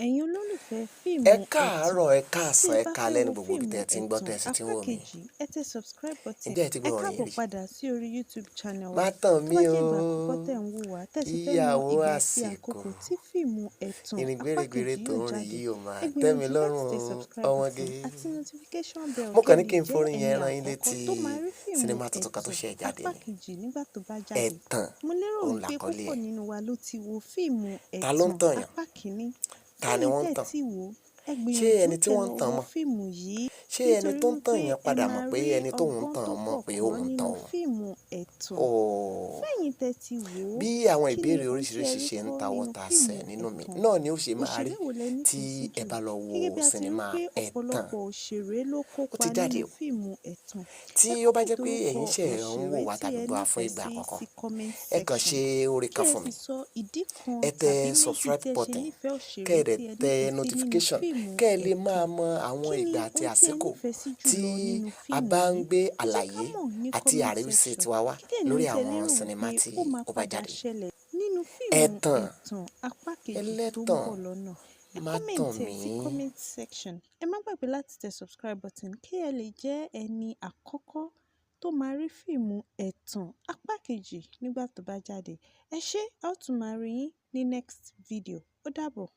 Ẹ̀yin olólùfẹ́ Ẹ fíìmù ẹ̀tàn, káàárọ̀, ẹ tí káàsán, ẹ ẹ bá fẹ́ káalẹ́ ní wo gbogbo ibi fíìmù tí ẹ ti ń gbọ́, ẹ̀tàn tí ẹ sì ti ń apá wò mí. kejì, ẹ tẹ subscribe button. Ǹjẹ́ ẹ ti Ẹ gbọ́ orin yìí káàbọ̀ rí? padà sí orí YouTube channel Má wa. tàn Tó mí bá o, jẹ́ ìgbà àkọ́kọ́ tẹ̀ ń wò wá, tẹ̀ sì fẹ́ mọ ìyàwó ìgbà àti àsìkò. àkókò tí fíìmù ẹ̀tàn Ìrìn apá gbèrègbèrè kejì tó yóò ń rìn jáde, yìí ò máa ẹ tẹ́ mi gbìyànjú láti lọ́rùn tẹ o, subscribe ọmọge. button àti notification bell Mo kí kàn ẹ ní lè kí n jẹ́ forin ẹni yẹn rán yín àkọ́kọ́ létí tó máa rí fíìmù sinimá tuntun kan tó ẹ̀tàn ṣẹ̀ jáde apá ni. kejì nígbà tó bá jáde. Ẹ̀tàn, Mo lérò òun wípé làkọlé púpọ̀ ẹ̀. nínú wa ló ti wo fíìmù Ta ló ń ẹ̀tàn tàn yàn? apá kìíní. Ta ni Fẹ́yin wọ́n ń tẹ́ tàn? tí wò ó, ẹ Ṣé gbìyànjú ẹni tí kẹ́ wọ́n ń lọ tàn wo mọ̀? fíìmù yìí Ṣé ẹni nítorí tó ń tàn wípé yàn ẹ padà mọ̀ máa pé rí ẹni tóun ń ọgbọ́n tàn tó mọ̀ pọ̀ pé kọ́ òun ń nínú tàn òun? fíìmù ẹ̀tàn. Ooo. Fẹ́yin tẹ́ tí wò ó, Bí àwọn kí ni ìbéèrè ohun tí ẹ oríṣiríṣi rí ṣe ń kọ́ tawọ́ nínú tasẹ̀ fíìmù nínú mi ẹ̀tàn? náà ni ó ṣe máa rí Òṣèré wo lẹ tí nífẹ̀ẹ́ sí ẹ jù? bá lọ wo Gẹ́gẹ́ bí a ti rí sinimá pé Ẹ̀tàn. ọ̀pọ̀lọpọ̀ òṣèré ló Ó ti kópa jáde nínú o. fíìmù ẹ̀tàn. Tí Ẹ ó bá comment jẹ́ pé orúkọ ẹ̀yin ṣẹ̀ ń wò òṣèré wá tí tàbí ẹ gbọ́ wa fún nífẹ̀ẹ́ ìgbà sí àkọ́kọ́, sí comment ẹ kàn section. ṣe oore Kí kan ẹ fún sì mi. sọ ìdí kan Ẹ tẹ tàbí méjì subscribe tí ẹ ṣe button, nífẹ̀ẹ́ kẹ́ òṣèré ẹ dẹ̀ tí ẹ tẹ nífẹ̀ẹ́ sí nínú notification, fíìmù kẹ́ ẹ lè máa ẹ̀tàn. mọ àwọn Kí ni ìgbà àti ohun tí ẹ àsìkò nífẹ̀ẹ́ sí tí jùlọ nínú a fíìmù bá ń yìí? gbé Ẹ jẹ́ ká àlàyé mọ̀ ní àti comment àríwísí section. tiwa wá Kí dẹ̀ ni lórí ohun tí ẹ àwọn lérò sinimá wípé tí ó máa ó bá padà jáde. ṣẹlẹ̀ nínú fíìmù Ẹ̀tàn, ẹ̀tàn apá kejì tó ń ẹlẹ́tàn, bọ̀ lọ́nà? Ẹ má comment tàn ẹ̀ sí mí. comment section. Ẹ má gbàgbé láti tẹ subscribe button kí ẹ lè jẹ́ ẹni àkọ́kọ́ tó máa rí fíìmù ẹ̀tàn apá kejì nígbà tó bá jáde. Ẹ ṣé, a ó tún máa rí yín ní next video. Ó dàbọ̀.